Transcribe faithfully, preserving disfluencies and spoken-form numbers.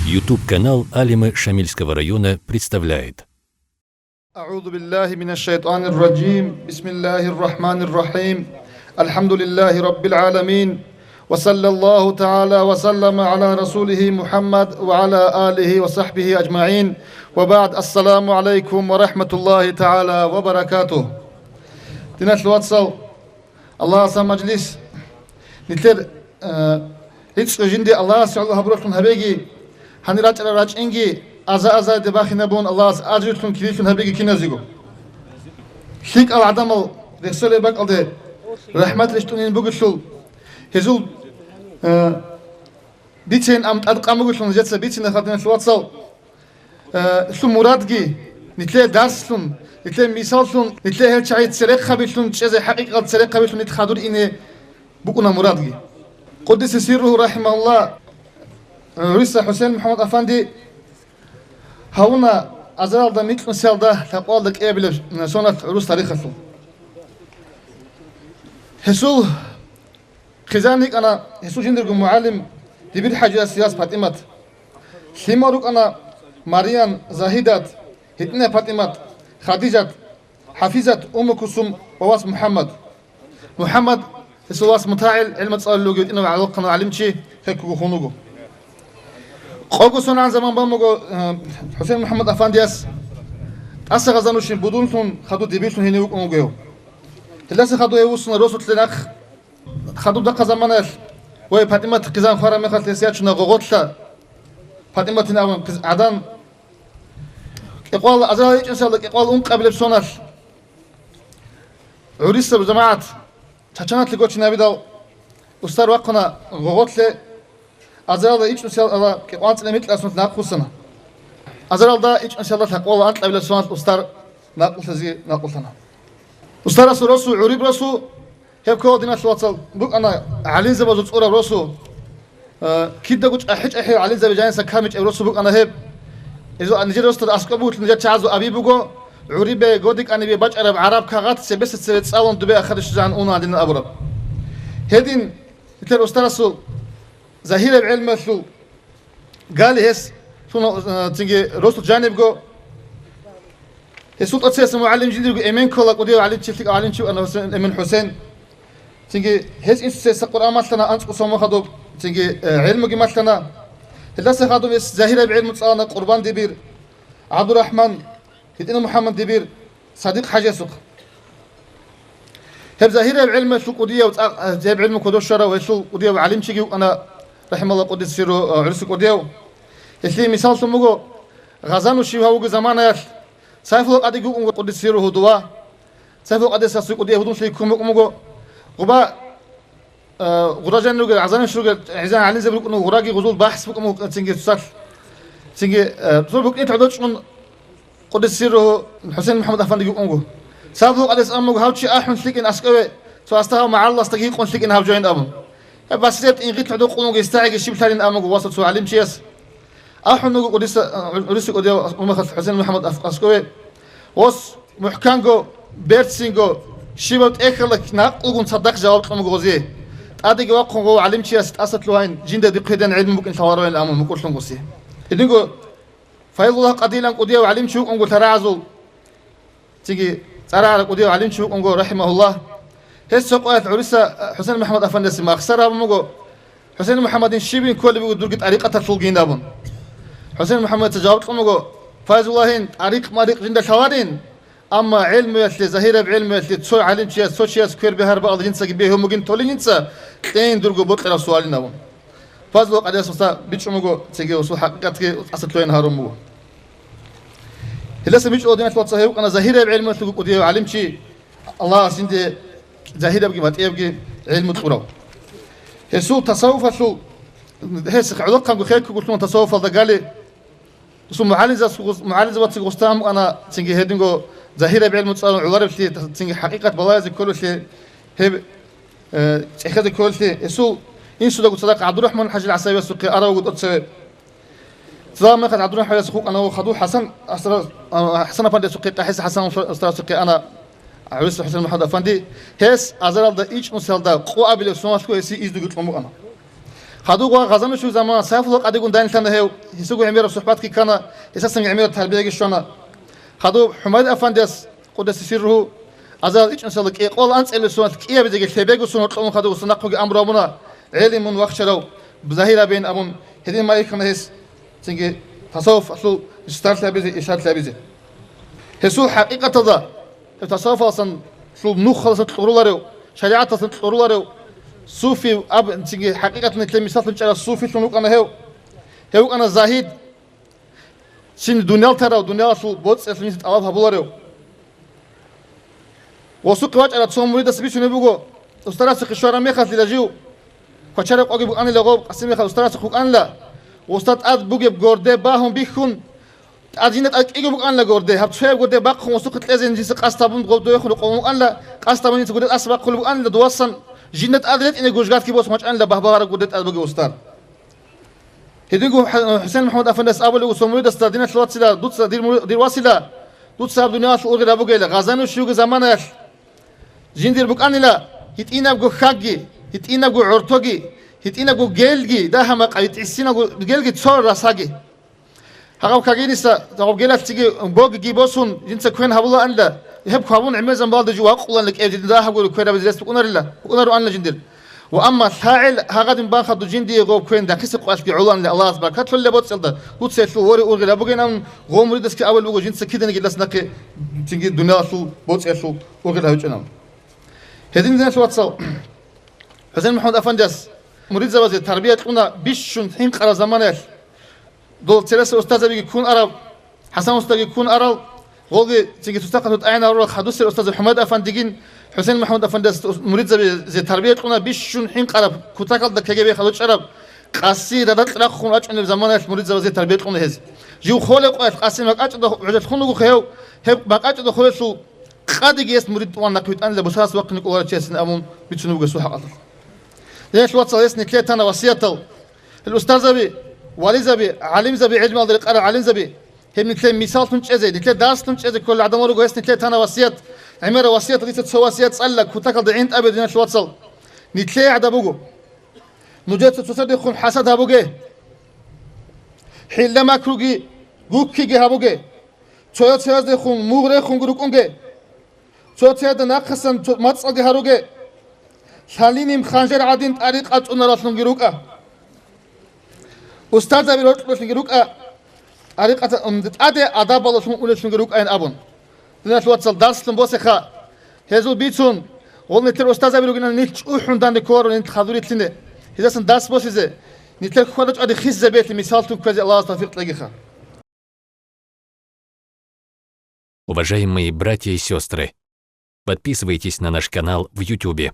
YouTube-канал Алимы Шамильского района представляет. أعوذ بالله من الشيطان الرجيم. بسم الله الرحمن الرحيم. الحمد لله رب العالمين. وصلى الله تعالى وسلم على رسوله محمد وعلى آله وصحبه أجمعين. وبعد، السلام عليكم ورحمة الله تعالى وبركاته. Диналъул вацал, Аллагьасул мажлис, нилъер, э, гӀицӀго жинде Аллагьасе гӀоло гьабуралъун гьабеги, гьанир рачӀарал рачӀинги аза-азаде бахинабун, Аллагьас ажрилъун кирилъун гьабеги киназего. ЛъикӀал гӀадамал рехсолеб бакӀалде рахӀматлъи тӀунин бугелъул, гьезул, э, бицейин ам тӀадкъан бугелъул, нижеца бицине, диналъул вацал. Э, лъу мурадги, нилъее дарслъун, нилъее мисаллъун, нилъее гьел чагӀи церехъабилъун чӀезе, хӀакъикъат церехъабилъун нилъ хадур ине букӀуна мурадги. Къуддиса сирругьу рахӀимагьуллагь, э, гӀуриса ХӀусейн МухӀаммад Афанди гьавуна азаралда микьнусиялда лъакъуалда кӀиабилеб, э, соналъ гӀурус тарихалъул. Гьесул хъизан йикӀана гьесул жиндирго мугӀалим Дибир-хӀажияс яс ПатӀимат. Лъимал рукӀана Мариян, Загьидат, гьитӀинаб ПатӀимат, Хадижат, ХӀафизат, Умму Кусум ва вас МухӀаммад. МухӀаммад, гьесул вас МутагӀил, гӀилму цӀалулев вуго, гьитӀинав гӀалахъанав гӀалимчи, хӀеккуго хун вуго. Къого соналъ заман бан буго, э, ХӀусейн МухӀаммад Афандияс, тӀаса гъазанущин будунлъун хадув Дибирлъун гьенив вукӀун вуго гьев. Гьелдаса хадув гьев вуссуна росулъе нахъ. Хадуб дахъа заманаялъ, вай, ПатӀимат хъизан хвараб мехалъ гьес ячуна гъогъолъа, ПатӀиматин абун хъиз-, гӀадан. КӀикъвал азарал ичӀнусиялда кӀикъвал ункъабилеб соналъ, гӀурисаб жамагӀат чачаналъе гочинабидал, устар вахъуна гъогъолъе, азаралда ичӀнусиялда кӀикъвал анцӀила микьасун нахъвуссана. Азаралда ичӀнусиялда лъакъвал анкьабилеб соналъ устар накълулъазе накълулъана. Устарасул росу, гӀуриб росу, гьеб ккола, диналъул вацал, букӀана гӀалимзабазул цӀураб росу, э, кидаго чӀахӀи-чӀахӀиял гӀалимзаби жаниса камичӀеб росу букӀана гьеб. Гьезул нижер росдал аскӀоб бугелъул нижер чагӀазул аби буго, гӀурибе, годикӀанибе бачӀараб гӀараб кагъат цебесеб цеве цӀалун дубе ахаде щвезегӀан уна гьадин абураб. Гьедин нилъер устарасул загьираб гӀелмуялъул гали гьес лъуна, э, цинги росулъ жанибго. Гьесул тӀоцеясул мугӀалим жиндирго эмен ккола, кӀудияв гӀалимчи, лъикӀав гӀалимчи вукӀана Гьусейн, Эмен ХӀусейн. Цинги гьес инсуца гьесда Къуръан малъана, анцӀго сомал хадуб, цинги, э, гӀелмуги малъана. Гьелдаса хадуб гьес загьираб гӀелму цӀалана Къурбан Дибир, ГӀабдурахӀман, гьитӀинав МухӀаммад Дибир, Садикъ-хӀажиясухъ. Гьеб загьираб гӀелмуялъул кӀудияв цӀакъ, гьеб гӀелму кодоб щварав гьелъул кӀудияв гӀалимчиги вукӀана, рахӀимагьуллагь, къуддиса сирругьу, гӀурусил кӀудияв. Гьелъие мисаллъун буго, Гъазанов щив гьав вугеб заманаялъ Сайфулла къадиги вукӀун буго, къуддиса сирругьу, дова. Сайфулла къадиясул кӀудияв гьудуллъи ккун букӀун буго. Гъуба Э, гъура жанир ругел, гӀазаниш ругел, гӀезан гӀалимзаби рукӀун, гъураги гъузул бахӀс букӀун цинги цоцалъ. Цинги, э, цо букӀин гӀодочӀун къуддиса сирругьу ХӀусейн МухӀаммад Афандиги вукӀун вуго. Цо абулеб къадес абун буго, гьав чи ахӀун лъикӀин аскӀове, цо асда гьав магӀалласдаги гьикъун лъикӀин гьав жоян абун. Гьеб басрияб тӀингъи гӀодо къулунги гьесдагӀиги щиб лъалин абун буго васав цо гӀалимчияс. АхӀун вуго къуддиса, э, гӀурусил кӀудияв умахалъ ХӀусейн МухӀаммад ас-, аскӀове. Ос, мухӀканго, берцинго, щибаб тӀехьалда накълугун цадахъ жаваб кьун буго гъозие. ТӀадеги вахъун гъов гӀалимчияс тӀаса лъугьайин, жинда дихъе ден гӀелму букӀин лъалароян абун мукӀурлъун гъоси. Гьединго Файзуллагь къадиян кӀудияв гӀалимчи вукӀун буго лъарагӀазул, цинги цӀарагӀарав кӀудияв гӀалимчи вукӀун буго, рахӀимагьуллагь. Гьес цо къоялъ гӀуриса ХӀусейн МухӀаммад Афандиясе махсар гьабун буго, ХӀусейн МухӀаммадин щибин кколеб буго дурги тӀарикъаталъулгин абун. ХӀусейн МухӀаммадица жаваб кьун буго, Файзуллагьин, тӀарикъ-марикъ жинда лъаларин, амма гӀелмуялъе, загьираб гӀелмуялъе цо гӀалимчияс, цо чияс квер бегьараб бакӀалда жинцаги бегьун бугин толин жинца, кьейин дурго бокьараб суалин абун. Файзуллагь къадияс гьесда бичӀчӀун буго, цинги гьесул хӀакъикъатги тӀаса лъугьайин гьарун буго. Гьелдаса бичӀчӀула, диналъул вацал, гьев вукӀана загьираб гӀелмуялъулго кӀудияв гӀалимчи, Аллагьас жинде загьирабги батӀиябги гӀелму кьурав. Гьесул тасаввуфалъул, гьес гӀолохъанго хӀеккуго лъугьун тасаввуфалда гали, гьесул мугӀалимзабаз-, мугӀалимзабацаги гъосда гьамукӀана, цинги гьединго загьираб гӀелму цӀалун гӀолареблъи, цинги хӀакъикъат балагьизе кколеблъи, гьеб, э, цӀехезе кколеблъи. Гьесул инсудаго цадахъ ГӀабдурахӀман ХӀажил ГӀасавиясухъе арав вуго тӀоцеве. Цо мехалъ ГӀабдурахӀман ХӀажияс вукӀана ва хадув ХӀасан, ГӀасра-, а, ХӀасан Афандиясухъе, ТӀахӀиса ХӀасан устарасухъе ана гӀуриса ХӀусейн МухӀаммад Афанди. Гьес азаралда ичӀнусиялда къо абилеб соналъго гьесие изнуги кьун букӀана. Хадуб ва Гъазанушев замана Сайфулла къадигун данилъана гьев, гьесего гӀемераб сухӀбатги ккана, гьесасан гӀемераб тарбияги щвана. Хадуб ХӀумайд Афандияс, къуддиса сирругьу, азарал ичӀнусалда кӀикъоялда анцӀабилеб соналъ кӀиабизеги лъебего сонал кьун хадуб гьесда нахъеги амру гьабуна, гӀелимун вахчарав, загьир гьабейин абун, гьедин майихьана гьес, цинги тасаввуфалъул старт гьабизе, иршад гьабизе. Гьесул хӀакъикъаталда, гьев тасаввуфалдасан, лъул нухалдасан кьуруларев, шаригӀаталдасан кьуруларев, суфи аб-, цинги хӀакъикъаталда нилъее мисаллъун чӀарав суфилъун вукӀана гьев. Гьев вукӀана загьид, цин дуниял тарав, дуниялалъул боцӀиялъул нилъ тӀалаб гьабуларев. Гъосухъе вачӀарав цо муридас бицунеб буго, устарасухъе щвараб мехалъ дила жив, квачараб къоги букӀанила гъоб, къасимихъа устарасухъ вукӀанила, гъосда тӀад бугеб горде багьун бихьун, тӀад жинда тӀад кӀиго букӀанила горде, гьаб цояб горде бахъун гъосухъе кьезе жинца къасд гьабун гъоб довехун рукъун вукӀанила, къасд гьабун жинца горде тӀаса бахъулеб букӀанила, довасан жинда тӀад ретӀине гужгатги босун вачӀанила багьбагьараб горде тӀад бугев устар. Гьединго ХӀу-, ХӀусен МухӀаммад Афандияс абулев цо муридасда, диналъул вацила, дуца, дир мури-, дир васила, дуца гьаб дуниялалъул ургъел гьабугейила, Гъазанушевги заманаялъ жиндир букӀанила гьитӀинабго хьагги, гьитӀинабго гӀортоги, гьитӀинабго гелги, дагьа-макъа гьитӀисиналго гелги цо расаги. Гьагъаб хьагиниса гьагъаб гелалъцаги гогги босун, жинца квен гьабулаанила, гьеб квабун гӀемерзабан балда жив вакъулаанила кӀев жиндир дагьабго квер гьабизе рес букӀунарила, букӀунароанила жиндир. Ва амма лъагӀел гьагъадин бахъаду жиндие гъов квен дагьиса къвалъги гӀолаанила Аллагьас баркат лъолеб боцӀиялда, дуцаялъул воре ургъел гьабугейин абун, гъов муридасги абулеб буго жинца киданиги лъас нахъе цинги дуниялалъул боцӀиялъул ургъел гьавичӀин абун. Гьедин, диналъул вацал, ХӀусен МухӀаммад Афандияс муридзабазе тарбия кьуна бищун хӀинкъараб заманаялъ. Дол цересел устазабиги ккун араб, ХӀасан устаги ккун арал, гъолги цинги цоцахъа тӀагӀинарурал хадусел устаз ХӀумайд Афандигин, ХӀусен МухӀаммад Афандияс муридзабазе тарбия кьуна бищун хӀинкъараб, кутакалда ккеге бехал ручӀараб, къаси радакь рахъун рачӀунеб заманаялъ муридзабазе тарбия кьуна гьез. Жив холеб къоялъ къаси макьачӀуда гӀодолъун вуго гьев, гьеб макьачӀуда холелъул къадиги гьес мурид тӀуван нахъе витӀанила, бусарас вахъине кӀоларав чиясин абун бицунеб буго гьесул хӀакъалъулъ. Гьелъ, вацал, гьес нилъее тана васиятал. Гьел устарзаби, вализаби, гӀалимзаби, гӀелмалда рекъарал гӀалимзаби, гьеб нилъее мисаллъун чӀезе, нилъее дарслъун чӀезе кколел гӀадамал руго, гьес нилъее тана васият. ГӀемераб васиятал дица цо васият цӀалила, кутакалда гӀин тӀабе, диналъул вацал. Нилъее гӀада буго. Нужеца цоцадехун хӀасад гьабуге. ХӀилла-макруги, гуккиги гьабуге. Цоял-цояздехун мугъ рехунги рукӀунге. Цо-цояда нахъасан цо-, мацӀалги гьаруге. Лъалинин ханжар гӀадин тӀарикъат цӀунараллъунги рукӀа. Устарзаби рокьулелъунги рукӀа. ТӀарикъат, м, тӀаде адабалалъун унеллъунги рукӀайин абун. Диналъул вацал, дарслъун босеха. Гьезул бицун, гъол нилъер устарзаби ругинал нилъ чӀухӀун данде кколаро нилъ хадур рилълъине. Гьезасан дарс босизе, нилъер хьвада-чӀвади хисизабиялъе мисаллъун кквезе Аллагьас тавфикъ кьегиха. Уважаемые братья и сестры, подписывайтесь на наш канал в Ютубе.